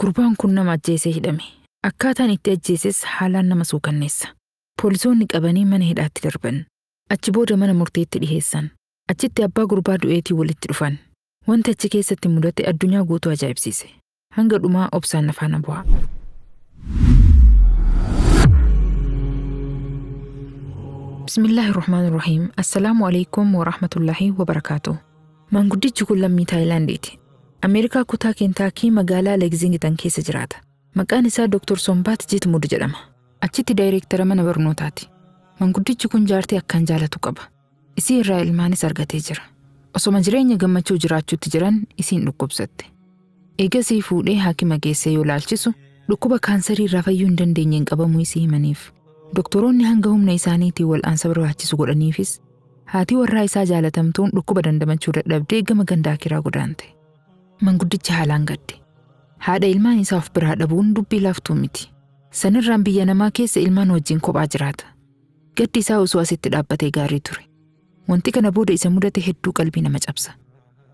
Gurbaan kun nama ajjeesee hidhame. Akkaataan itti ajjeeses haalaan nama suukanneessa. Poolisoonni qabanii mana hidhaatti darban. Achi booda mana murtiitti dhiheessan. Achitti abbaa gurbaa du'eetii walitti dhufan. Wanti achi keessatti mudate addunyaa guutuu ajaa'ibsiise. Hanga dhumaa obsaan na faana bu'a. Bismillaahi Rahmaani Rahiim. Assalaamu alaikum wa rahmatullaahi wa barakaatu. Maanguddichi kun lammii Taayilaandiiti. Ameerikaa kutaa Keentaakii magaalaa Leegzingitan keessa jiraata. Maqaan isaa Dr. Sombaat Jitmud jedhama. Achitti daayireektara mana barnootaati. Maanguddichi kun jaartii akkaan jaalatu qaba. Isii irraa ilmaanis argatee jira. Osoma jireenya gammachuu jiraachuutti jiran isiin dhukkubsatte. Eegasii fuudhee haakima geessee yoo laalchisu dhukkuba kaansarii irraa fayyuu hin dandeenyeen qabamuu isii himaniif. Doktoroonni hanga humna isaaniitiin wal'aansa barbaachisu godhaniifis haati warraa isaa jaalatamtuun dhukkuba dandamachuu dadhabdee gama gandaa kiraa godaante. Manguddichi haalaan gadde. Haadha ilmaan isaa of biraa dhabuun dubbii laaftuu miti. Sanirraan biyya namaa keessa ilmaan wajjin kophaa jiraata. Gaddi isaa osoo asitti dhaabbatee gaarii ture. Wanti kana booda isa mudate hedduu qalbii nama cabsa.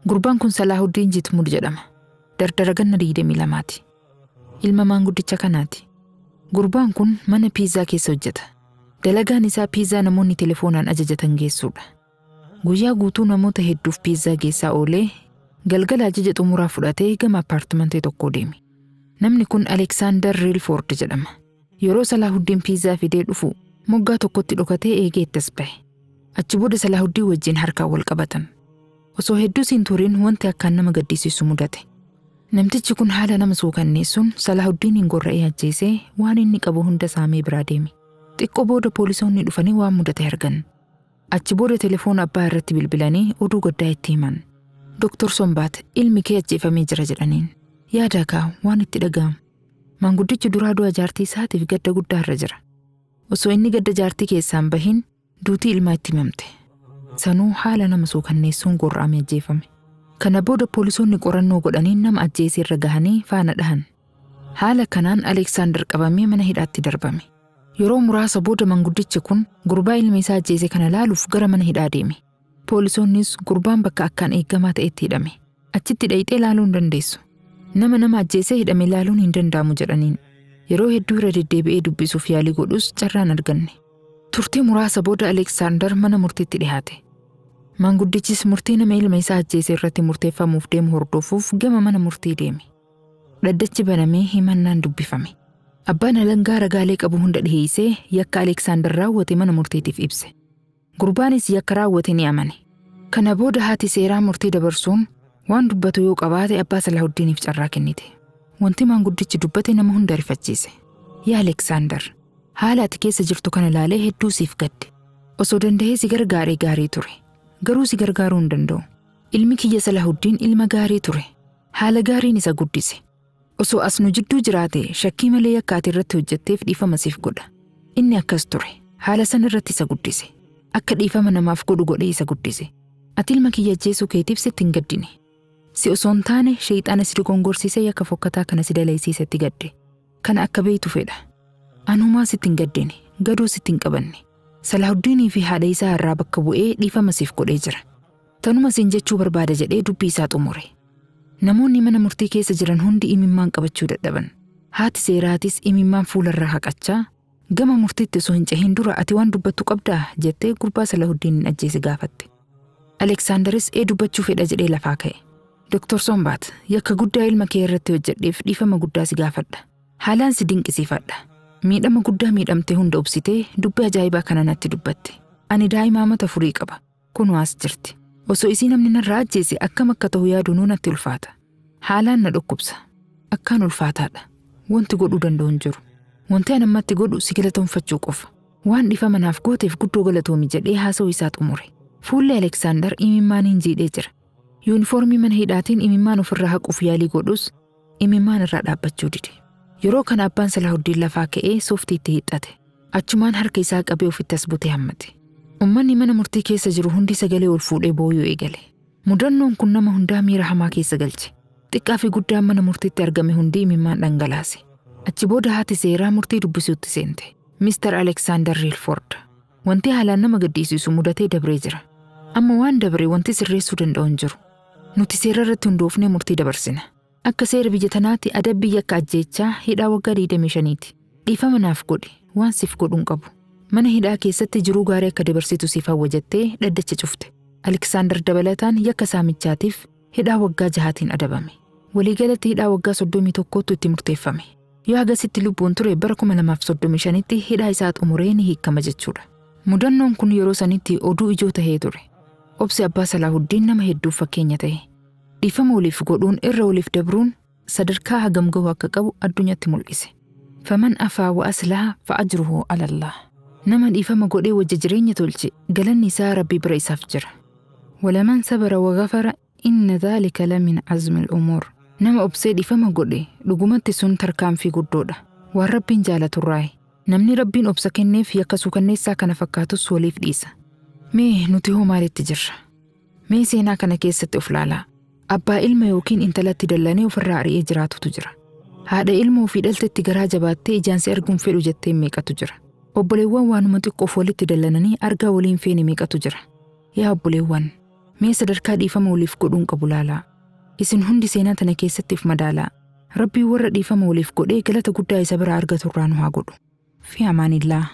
Gurbaan kun Salaahuddin Jitmud jedhama. Dardara ganna 22ti. Ilma maanguddicha kanaati. Gurbaan kun mana piizaa keessa hojjeta. Dalagaan isaa piizaa namoonni telefoonaan ajajatan geessuudha. Guyyaa guutuu namoota hedduuf piizaa geessaa oolee galgala ajaja xumuraa fudhatee gama appaartimantii tokkoo deeme. Namni kun Aleksaandar Riilfoord jedhama. Yeroo Salaahuddin piizaa fidee dhufu moggaa tokkotti dhokatee eegee itti as bahe. Achi booda Salaahuddin wajjin harkaan wal qabatan. Osoo hedduu siin turiin wanti akkaan nama gaddisiisu mudate. Namtichi kun haala nama suukanneessuun Salaahuddiniin gorra'ee ajjeesee waan inni qabu hunda saamee biraa deeme. Xiqqoo booda poolisoonni dhufanii waan mudate argan. Achi booda telefoona abbaa irratti bilbilanii oduu gaddaa itti himan. Doktor Sombaat ilmi kee ajjeefamee jira jedhaniin. Yaada kaa waan itti dhaga'amu. Maanguddichi duraa du'a jaartii isaatiif gadda guddaa irra jira. Osoo inni gadda jaartii keessaan bahin duutii ilmaa itti himamte. Sanuu haala nama suukanneessuun gorra'amee ajjeefame. Kana booda poolisoonni qorannoo godhanii nama ajjeesee irra gahanii faana dhahan. Haala kanaan Aleksaandar qabamee mana hidhaatti darbame. Yeroo muraasa booda manguddichi kun gurbaa ilma isaa ajjeese kana laaluuf gara mana hidhaa deeme. Poolisoonnis gurbaan bakka akkaan eeggamaa ta'etti hidhame. Achitti dhayixee laaluu hin dandeessu. Nama nama ajjeesee hidhame laaluun hin danda'amu jedhaniin. Yeroo hedduu irra deddeebi'ee dubbisuuf yaalii godhus carraan arganne. Turtii muraasa booda Aleksaandar mana murtiitti dhiyaate. Maanguddichis murtii nama ilma isaa ajjeese irratti murteeffamuuf deemu hordofuuf gama mana murtii deeme. Dhaddachi banamee himannaan dubbifame. Abbaan alangaa ragaalee qabu hunda dhiheessee yakka Aleksaandar raawwate mana murtiitiif ibse. Gurbaanis yakka raawwate ni amane. Kana booda haati seeraa murtii dabarsuun waan dubbatu yoo qabaate abbaa Salaahuddiniif carraa kennite. Wanti maanguddichi dubbate nama hunda rifachiise. Yaa Aleksaandar, haala ati keessa jirtu kana ilaalee hedduu siif gadde. Osoo danda'ee si gargaaree gaarii ture. Garuu si gargaaruu hin danda'u. Ilmi kiyya Salaahuddin ilma gaarii ture. Haala gaariin isa guddise. Osoo as nu jidduu jiraate shakkii malee yakka ati irratti hojjetteef dhiifama siif godha. Inni akkas ture. Haala sana irratti isa guddise. Akka dhiifama namaaf godhu godhee isa guddise. Ati ilma kiyya ajjeesuu keetiif sitti hin gaddine. Si osoo hin taane sheexaana si dogongorsiisee yakka fokkataa kana si dalaysiisetti gadde. Kana akka beektu fedha. Anumaa sitti hin gaddine, gadoo sitti hin qabanne. Salaahuddinii fi haadha isaa irraa bakka bu'ee dhiifama siif godhee jira. Tanuma siin jechuu barbaada jedhee dubbii isaa xumure. Namoonni mana murtii keessa jiran hundi imimmaan qabachuu dadhaban. Haati seeraatis imimmaan fuularraa haqachaa gama murtiitti osoo hin cehin dura ati waan dubbattu qabdaa jettee gurbaa Salaahuddiniin ajjeese gaafatte. Aleksaandaris ee dubbachuu fedha jedhee lafaa ka'e. Doktor Sombaat yakka guddaa ilma kee irratti hojjedheef dhiifama guddaa si gaafadha. Haalaan si dinqisiifadha. Miidhama guddaa miidhamte hunda obsitee dubbii ajaa'ibaa kana natti dubbatte. Ani daa'ima mata furii qaba. Kunoo as jirti. Osoo isii namni narraa ajjeese akkam akka ta'u yaaduunuu natti ulfaata. Haalaan na dhukkubsa. Akkaan ulfaataadha. Wanti godhuu danda'u hin jiru. Wanti ani ammatti godhu si galatoonfachuu qofa. Waan dhiifama naaf gooteef guddoo galatoomi jedhee haasa'uu isaa xumure. Fuulli Aleksaandar imimmaaniin jiidhee jira. Yuunifoormii mana hidhaatiin imimmaan ofirraa haquuf yaalii godhus imimmaan irraa dhaabbachuu dide. Yeroo kana abbaan Salaahuddin lafaa ka'ee sooftiitti hiixate. Achumaan harka isaa qabee ofitti as butee hammate. Uummanni mana murtii keessa jiru hundi sagalee ol fuudhee booyuu eegale. Mudannoon kun nama hundaa miira hamaa keessa galche. Xiqqaa fi guddaan mana murtiitti argame hundi imimmaan dhangalaase. Achi booda haati seeraa murtii dubbisuutti seente. Mr. Aleksaandar Riilford. Wanti haalaan nama gaddisiisu mudatee dabree jira. Amma waan dabre wanti sirreessuu danda'u hin jiru. Nuti seera irratti hundoofnee murtii dabarsina. Akka seera biyya tanaatti adabbii yakka ajjeechaa hidhaa waggaa 25ti. Dhiifama naaf godhi, waan siif godhuun qabu. Mana hidhaa keessatti jiruu gaarii akka dabarsitu siif hawwa jettee dhaddacha cufte. Aliksaandar dabalataan yakka saamichaatiif hidhaa waggaa 6tiin adabame. Waliigalatti hidhaa waggaa 31tti itti murteeffame. Yoo hagasitti lubbuun ture bara 2035tti hidhaa isaa xumuree ni hiikama jechuudha. Mudannoon kun yeroo sanitti oduu ijoo tahee ture. Obsi abbaa Salaahuddiin nama hedduuf fakkeenya ta'e. Dhiifama waliif godhuun irra waliif dabruun sadarkaa hagam gahu akka qabu addunyaatti mul'ise. Faman afaa wa aslaha fa'ajruhu alallah. Nama dhiifama godhee wajja jireenya tolche galanni isaa Rabbii bira isaaf jira. Walaman sabara wa ghafara inna dhaalika lamin azmi al-umuur. Nama obsee dhiifama godhe dhugumatti sun tarkaanfii guddoodha. Waan Rabbiin jaalaturraayi. Namni Rabbiin obsa kenneef yakka suukanneessaa kana fakkaatus waliif dhiisa. Mee nuti hoo maalitti jirra? Mee seenaa kana keessatti of laalaa. Abbaa ilma yookiin intalatti dallanee ofirraa ari'ee jiraatutu jira. Haadha ilma ofii dhaltetti garaa jabaattee ijaan si arguun fedhu jettee meeqatu jira. Obboleewwan waanuma xiqqoof walitti dallananii argaa waliin feene meeqatu jira. Yaa obboleewwan, mee sadarkaa dhiifama waliif godhuun qabu laalaa. Isin hundi seenaa tana keessatti of madaalaa. Rabbiin warra dhiifama waliif godhee galata guddaa isa biraa argatu irraa nu haa godhu. Fi amaanillaa.